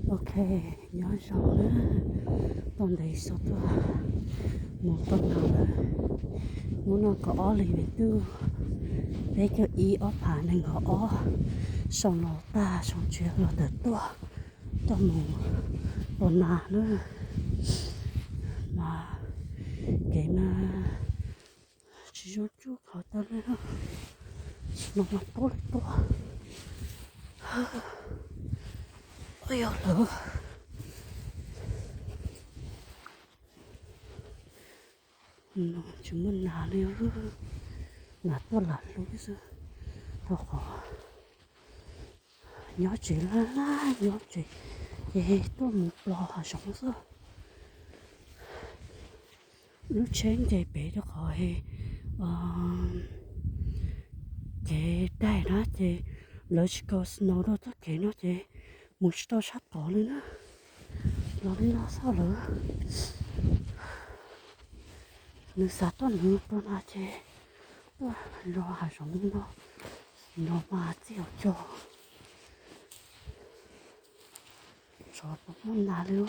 Ok, nyob zoo na, tuaj ntev xyoo tuaj mus tau no lawm. Hnub no kaum ob hli ntuj peb caug ib ob phav nees nkaum ob, xyoo laus tag xyoo tshiab los tawm tuaj, tuaj mus ua nas na. Mas kev mas tsis zoo tsuj qhov tau li, no mas tuaj li tuaj. Ua yog lawm, no tsis muaj nas li, nas tuaj lam hlub xwb, rau qhov nyob tsev laj laj, nyob tsev ces tuaj mus plos hav zoov xwb. Lub tsheb nce pem rau qhov kev daig na ces lawv tsis kaw snow rau txoj kev no ces mus tsis tau sab tod li na. Los li no xwb lawm. Nws xav tuaj nws tuaj no ces tuaj zov hav zoov li no, no mas txij hauv cog. Tsov puas muaj nas li,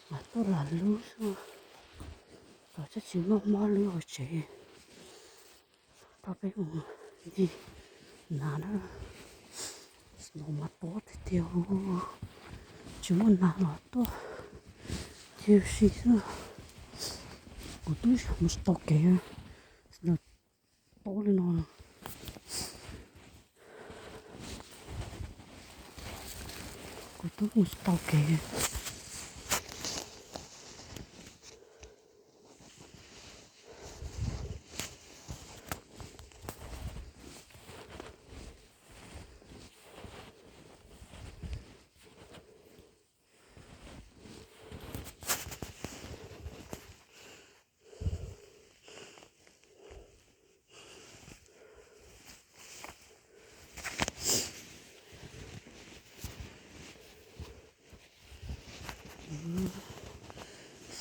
mas tuaj lam lub xwb, tsov twb tsis muaj mob lub hauv tsev. Tau peb mus ncig nas na, no mas tob tiag tiag, tsis muaj nas los tuaj ncig si xwb. Kuv twb mus tsis tau kev, tob li no. Kuv twb mus tsis tau kev.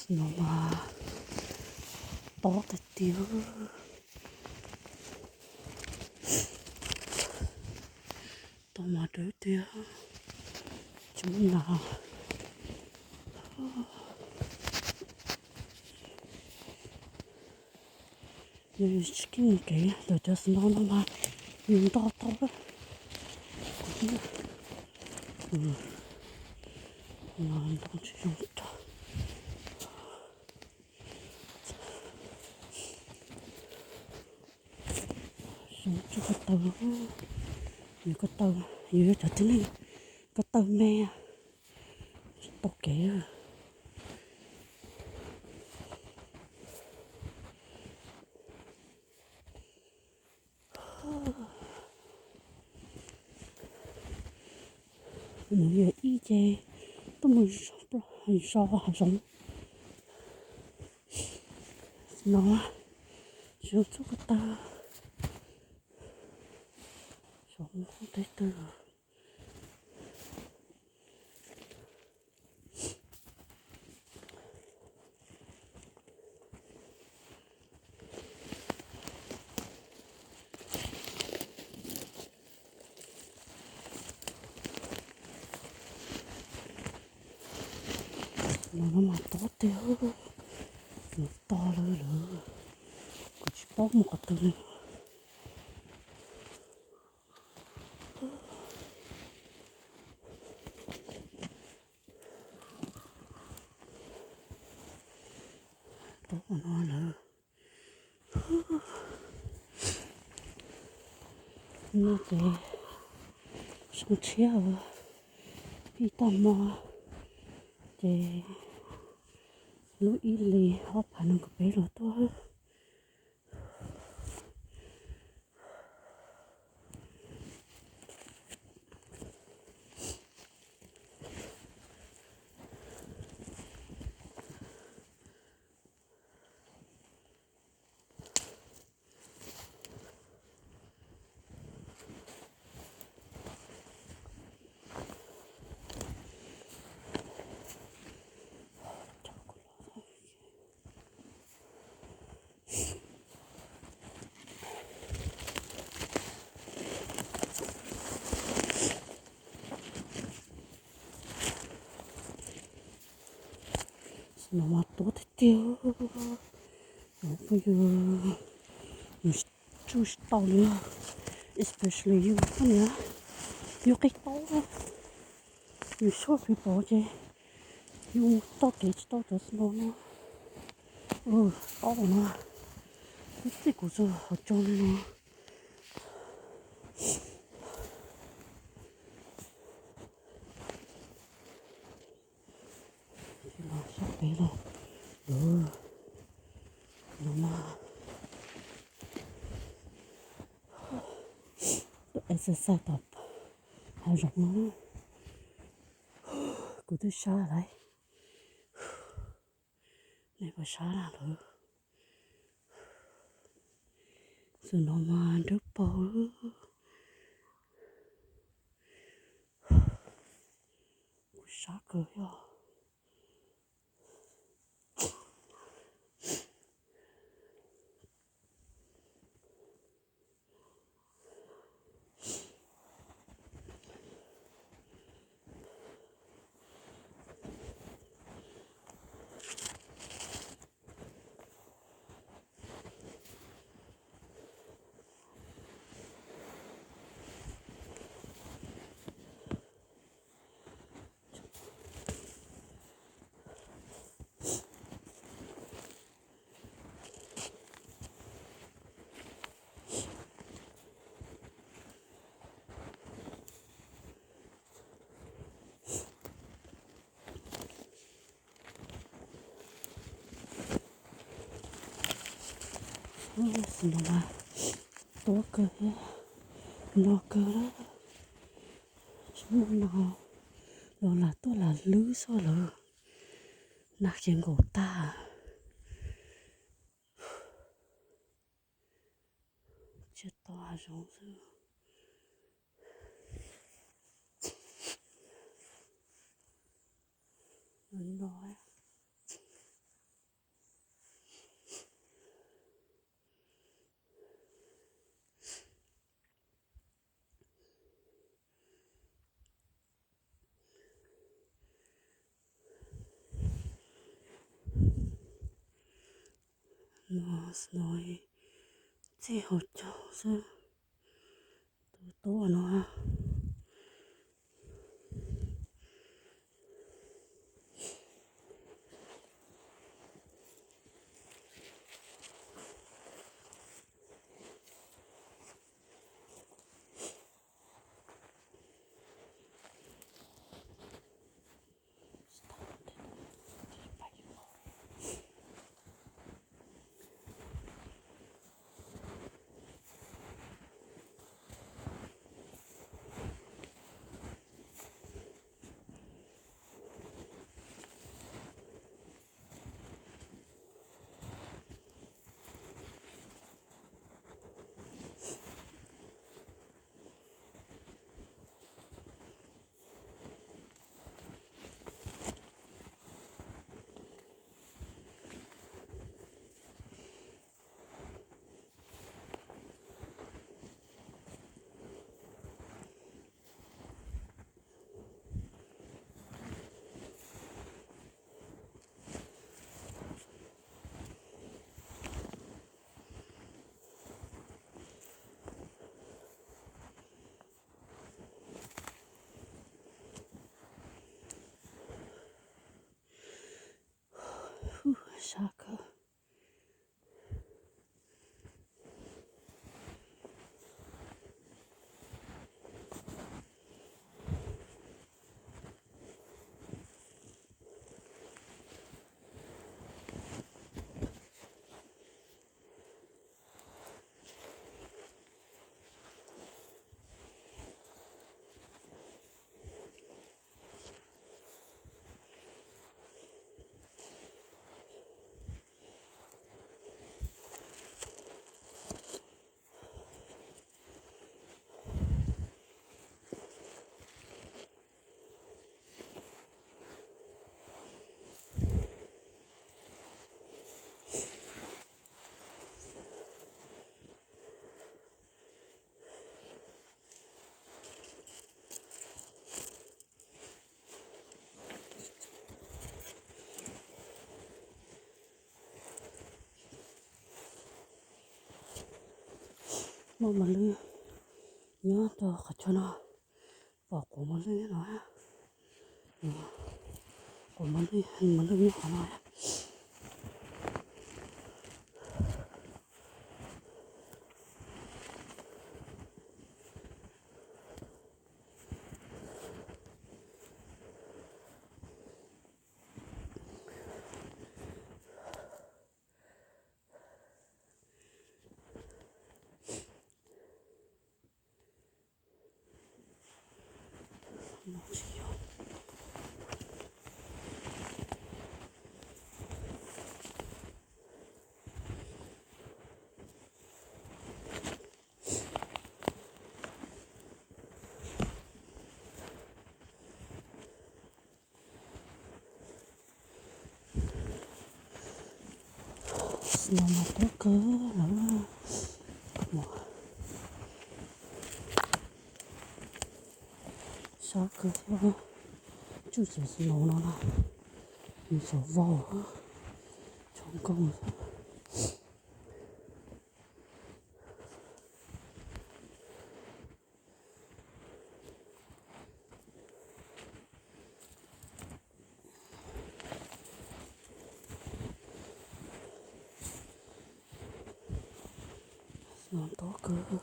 No mas tob tiag tiag. Tau mas dawb tiag, tsis muaj nas. Tsis keej mus kev ntawm cov snow no mas nws nto tau lawm. Kuv twb, no ntoo tsis zoo rog. Xyov tsuj ko taw, yus ko taw, yus yog cov tib neeg ko taw me, tsis tau kev. Nws yog ib ce tuaj mus zos hav zoov no, tsis zoo tsuj ko taw, xyov mus qhov twg. No no mas tob tiag, nws to lawm lawm, kuv tsis paub mus qhov twg li. Tob no lawm. No ces xyoo tshiab, ib tag hmo ces lub ib hlis ob phav nees nkaum peb los tuaj. No mas tuab tiag tiag. Phooj ywg, nws tsuj tsis tau li, especially yus poj niam, yus qis taub, yus soj pes pov ces yus taug kev tsis tau cov snow no. Taub no, ib txij kuv txog qhov rooj li no. Los sab pem los, no mas, tuaj exercise tom hav zoov no. Kuv twb sab lawm, nej puas sab lawm? Xwm no mas nrwb paug, kuv sab kawg yog. Xwm no mas tuab kawg thiab, no kawg, tsis muaj nas los lam tuaj lam hlwb xwb lawm, nas khiav nkaum tag. Tsis tau hav zoov xwb. No, no, no, txij hauv caug xwb. Tus tuab no. Sab kawg. Muaj mos lwj nyob rau qhov chaw no, pom quav mos lwj no. Quav mos lwj, mos lwj nyob qhov no. Snow mas tuab kawg lawm. Sab kawg thiab, tsuj tsev snow no na, nws xyov vau, tshov nkoog xwb. Snow tuab kawg.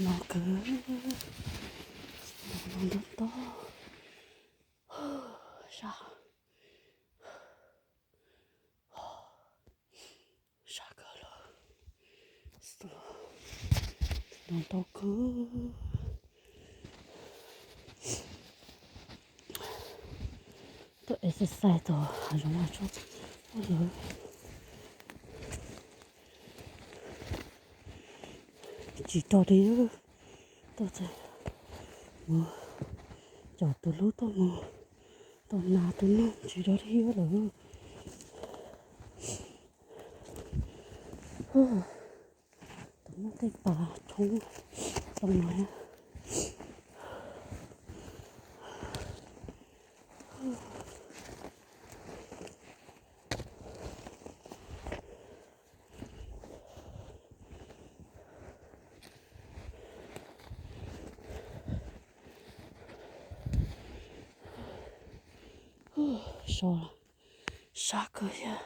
No kawg, no ntau ntau. Sab, sab kawg lawm. No ntau kawg. Tuaj exercise tau hav zoov hav tsuag lawm. Tsis tau li, tuaj txog mus, cov tus hlub tuaj mus, tuaj nas tus nug tsis tau li lawm. Tus muaj tej pas thoob tau no. So, sab kawg thiab.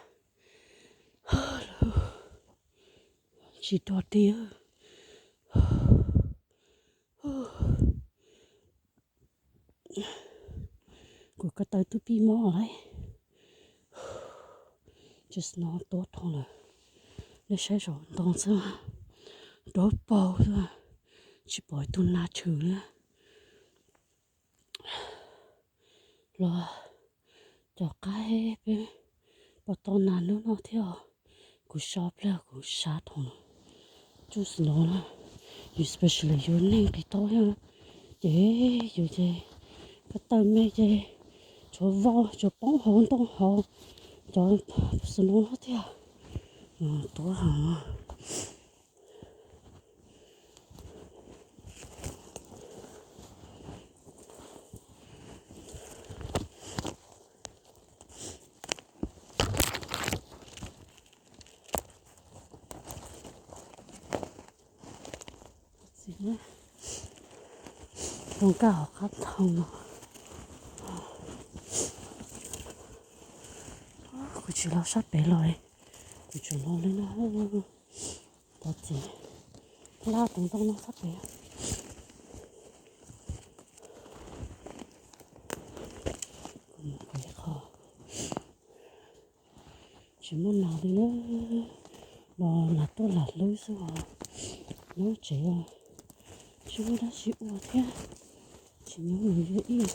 Tsis dog diav. Kuv ko taw twb pib mob lawm. Tsis no tuab dhau lawm. Nej saib saum ntoo xwb, dawb paug xwb, tsis pom tus nas tshwm li. Los cov qaib peb puas tau nas hnub no thiab os? Kuv so pliag kuv sab dhau lawm. Tsuj snow na, especially yus neeg qis taub thiab, ces yus ces ko taw me ces tshuav vau tshuav poob hauv ntoo hauv cov snow no thiab. Tuab heev. Zoo nkauj hauv qab ntoo no. Kuv tsis los sab pem los, kuv tseem los li no. Pov txwv laj tus ntoo no sab pem. Tsis muaj nas li na, los nas tuaj lam hlwb xwb os. Nyob tsev os, tsis muaj dab tsi ua thiab. Tsis nyob mus yog ib,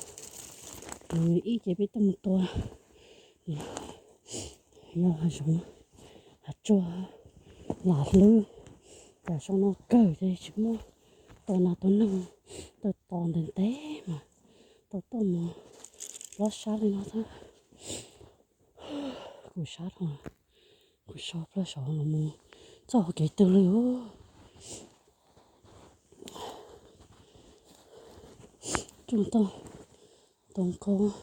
mus yog ib ces peb tuaj mus tua. Yog hav zoov, hav tsuag, lam hlwb, cas zoo no kawg ces tsis muaj tua nas tua noog, tua tos ntev ntev mas tau tuaj mus plob sab li no xwb. Kuv sab dhau, kuv so plaws saud los mus txoj hauv kev twg li os. Tsuj tau ntoo khaub,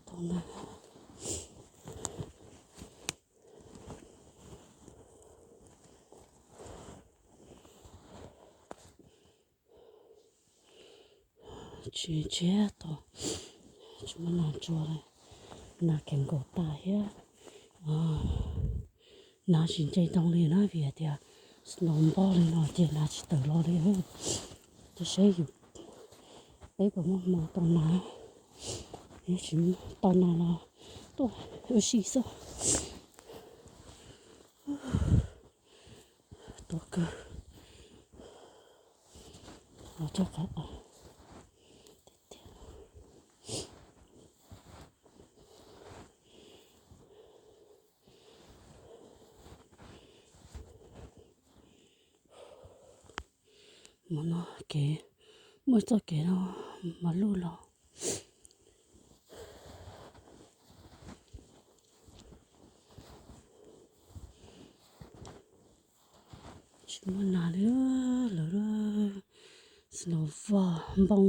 ntoo na. Tsis ntsiag to, tsis muaj nas ntsuag li, nas khiav nkaum tas thiab. Nas tsis nce ntoo li na vim tias snow npog li no ces nas tsis tawm los li. Tab sis yus, peb puas muaj hmo tau nas, tsis tau nas los tuaj ua si xwb. Tuaj kawg los txog qhov mus no kev, muaj txoj kev no mas luj los. Tsis muaj nas li lawm, snow npog,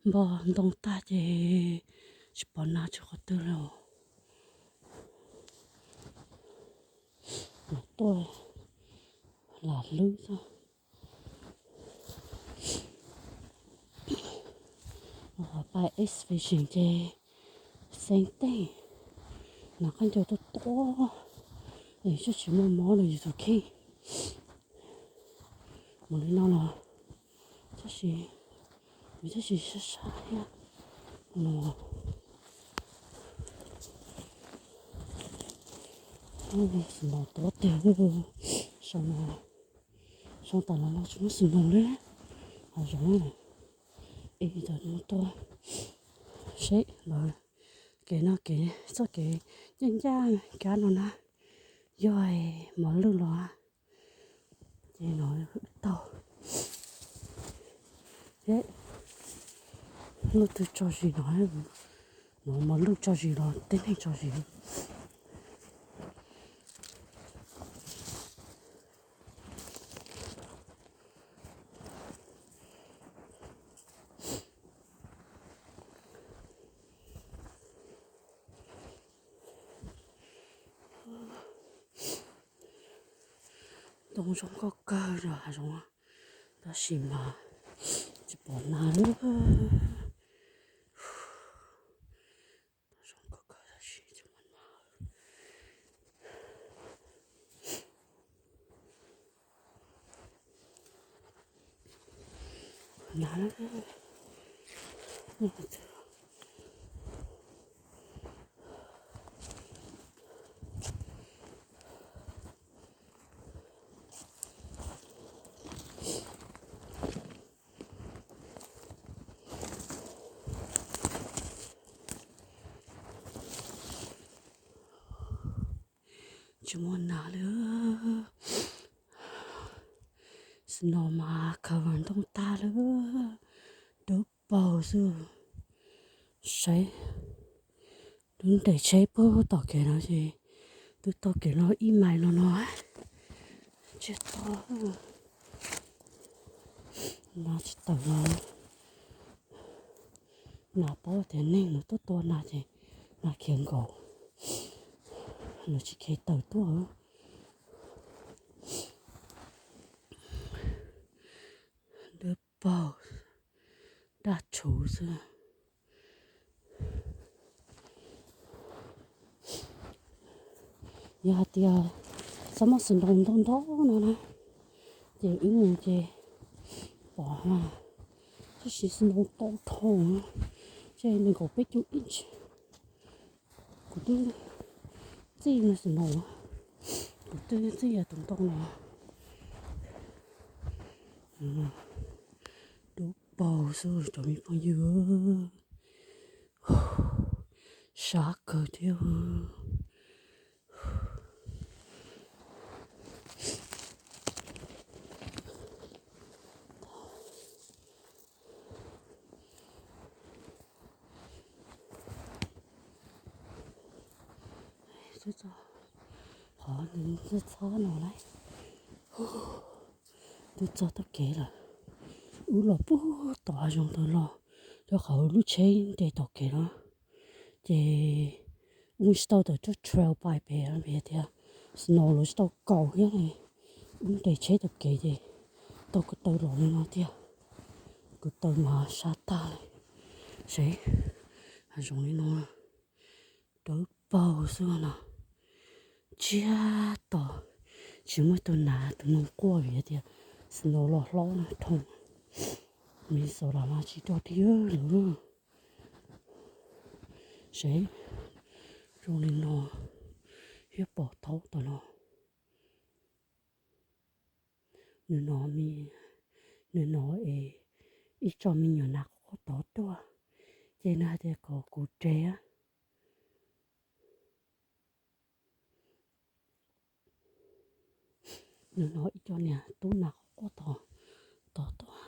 npog ntoo tag ces tsis pom nas tsis qhov twg li. Tuaj lam hlwb xwb. Pais exhibition ces xeev teej, nas qab ncaug tuaj tuaj, es tsis muaj mob rau yus tus kheej. Mus li no los tab sis, tab sis sab sab thiab no. Snow tuaj tiag, snow, snow tas los no tsis muaj snow li. Hav zoov es tau mus tua seb lawv kev no kev, txoj kev ncaj ncaj kab no na, yog mos lwj los ces no tau. Lub twg tso zis no, no mos lwj tso zis los tej neeg tso zis. Ntoo zoo nkauj kawg zog hav zoov, tab sis mas tsis pom nas li. Zoo nkauj kawg tab sis tsis pom nas. Nas. Tsis muaj nas li. Snow mas cover ntoo tag li, dub paug xwb. Saib, twb nres tsheb puag tom kev no ces twb tau kev los ib mais los no. Tsiag to, nas tsis tawm los. Nas paub tias neeg nws tuaj tua nas ces nas khiav nkaum, nws tsis khiav tawm tuaj. Dub paug, daj rhuv xwb. Yog hais tias txhob muaj snow ntau ntau no na, ces wb mus ces pom mas, tab sis snow tau dhau, ces nees nkaum peb caug inch. Kuv twb Tij no snow, kuv twb txij yog tus ntoo no. Dub paug xwb cov me phooj ywg, sab kawg thiab. Qhov nws txhob no lawm, twb txog txoj kev lawm. Wb los puag tom hav zoov tod los, rau qhov lub tsheb nres tom kev no, ces wb tsis tau tawm tsob trail bike pem, vim tias snow los tsis tau kaus thiab ne. Wb nres tsheb tom kev ces tau ko taw los li no tiag. Ko taw mas sab tag li. Seb, hav zoov li no dawb paug xwb no, tsiab to, tsis muaj tus nas tus noog quaj vim tias snow los hlob no dhau. Minnesota mas tsis dog dig lawm. Seb, zoo li no, thiab pom thaub tom no. Nws no, nws no es ib tsob me nyuam nas quaj tod tuaj, ces nws hais tias kom kuv de. Nws no ib co niag tub nas quaj tod, tod tuaj.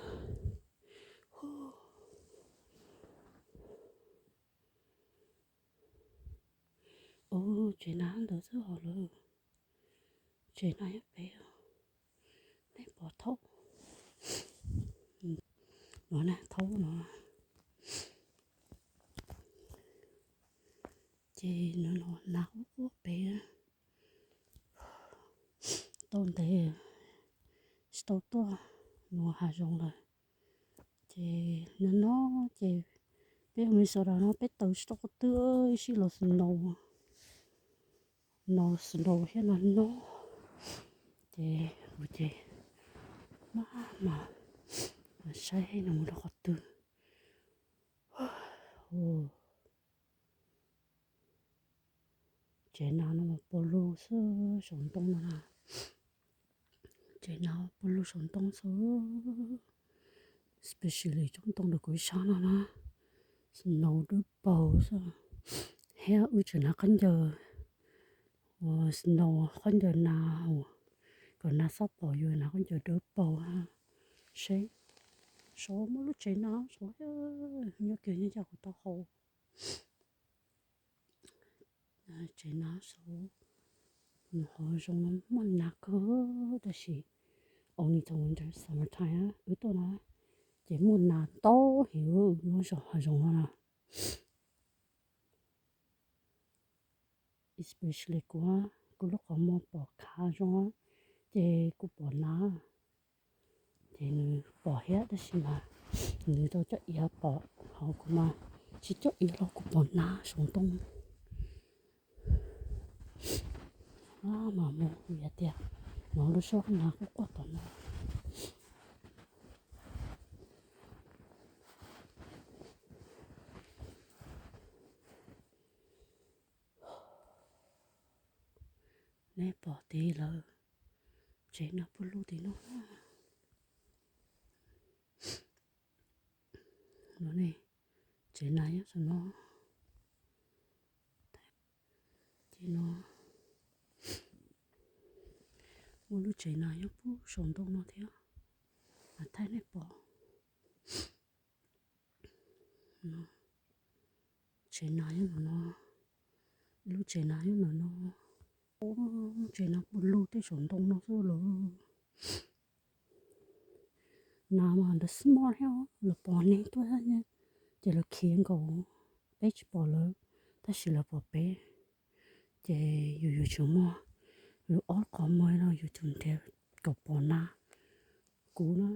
Ub, tsev nas ntawd xwb hos lawm. Tsev nas nyob pem, nej pom thaub no, thaub no. Ces nws no nas quaj quaj pem, tau ntev tsis tau tuaj nuav hav zoov lawm. Ces nws no, ces peb Minnesota no peb taws tsis tau qhov twg, ib sij los snow, no snow thiab no no. Ces kuv ces maj mam saib nws mus rau qhov twg. Tsev nas no mas puas lug xwb saum ntoo no na. Tsev nas puas lug saum ntoo xwb, especially tsob ntoo rau kuv ib sab no na. Snow dawb paug xwb, thiab wb tseem hnav khaub ncaws uas snow, khaub ncaws nas uas kom nas xob pom yus, hnav khaub ncaws dawb paug. Seb, saud muaj lub tsev nas saud, nyob kiag nyob ncaj kuv taub hau. Tsev nas saud, nws ho zoo muaj nas kawg, tab sis only during winter, summer time wb tuaj na, ces muaj nas ntau heev lub zos hav zoov no na. Especially kuv, kuv lub qhov muag pom khav zoo, ces kuv pom nas, ces nws pom thiab tab sis mas nws rau cov iav pom, ho kuv mas tsis coj iav los kuv pom nas saum ntoo. Maj mam mus vim tias hnov lub suab nas quaj quaj tom no. Nej pom tid lawm, tsev nas puag lug tim no. No ne, tsev nas nyob saum no. Ces no muaj lub tsev nas nyob puag saum ntoo no thiab, mas thaij nej pom. Tsev nas nyob no, lub tsev nas nyob no no. Tsev nas puag lug tej saum ntoo no xwb lawm. Nas mas ntawd smart thiab, lawv pom neeg tuaj ces lawv khiav nkaus, peb tsis pom lawv, tab sis lawv pom peb. Ces yus yuav tsum muaj lub ob qhov muag no yus tsum nrhiav kom pom nas. Kuv na,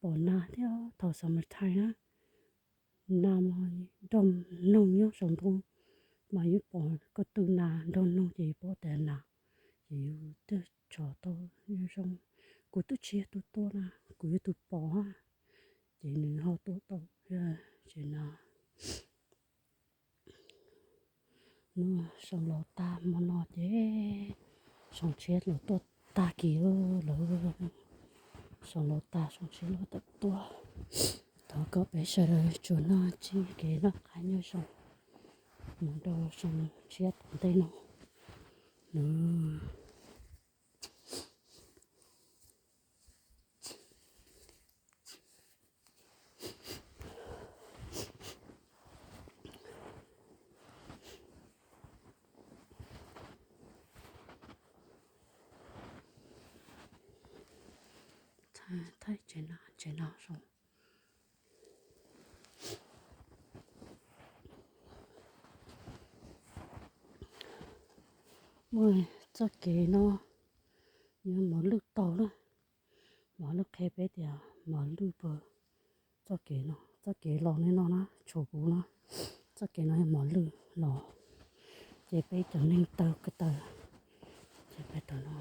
pom nas thiab thaum summer time na, nas mas nrog noog nyob saum ntoo, mas yus pom ko tw nas nrog noog ces yus paub tias nas, ces yus twb tso tau zoo. Kuv twb tsis yog tus tua na, kuv yog tus pom, ces nws ho tua tau. Ces nas, Hnub soo laus tag hmo no ces soo tshiab los tuaj tag kis lawm. Soo laus tag soo tshiab los tawm tuaj. Thov kom peb sawv daws tsuas noj txoj kev noj qab nyob zoo mus rau soo tshiab tom ntej no. Thaij tsev no, tsev no zoo. Muaj txoj kev no yog mos lwj tau na. Mos lwj qhia peb tias mos lwj puas txoj kev no, txoj kev los li no na, tshuav kuv na, txoj kev no yog mos lwj los, ces peb cov neeg taw ko taw, ces peb tau no.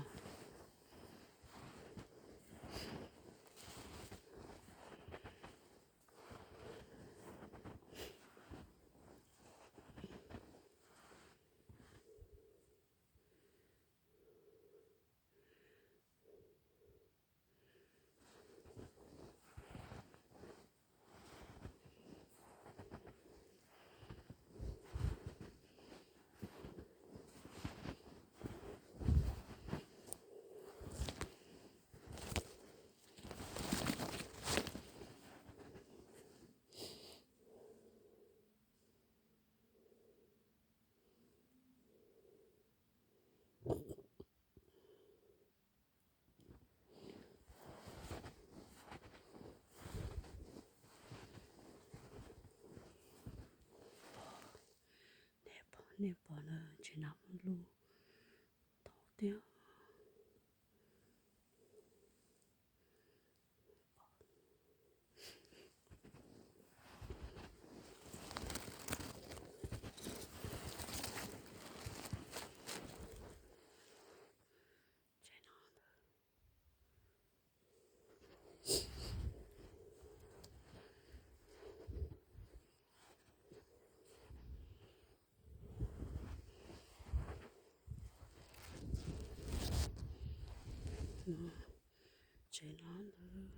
Nej pom, nej pom na, tsev no muaj lub tau tiag. Tsev no ntawd.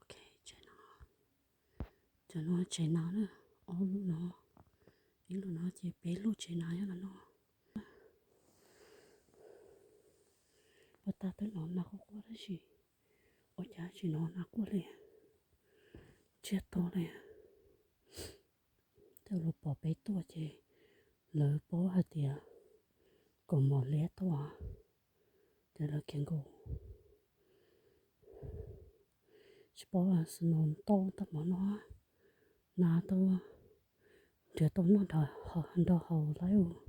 Ok, tsev no, tsev no, tsev no na, ob lub no, ib lub no ces peb lub tsev no nyob no no. Puas tas twb no nas quaj quaj tab sis ua cas tsis no nas quaj li, tsiaj tau li. Tej lus pom peb tuaj ces lawv paub hais tias kaus mom liab tuaj, ces lawv khiav nkaus. Tsis paub snow tau tag mov no, nas tau, nrhiav tau noj nrog haus lawm.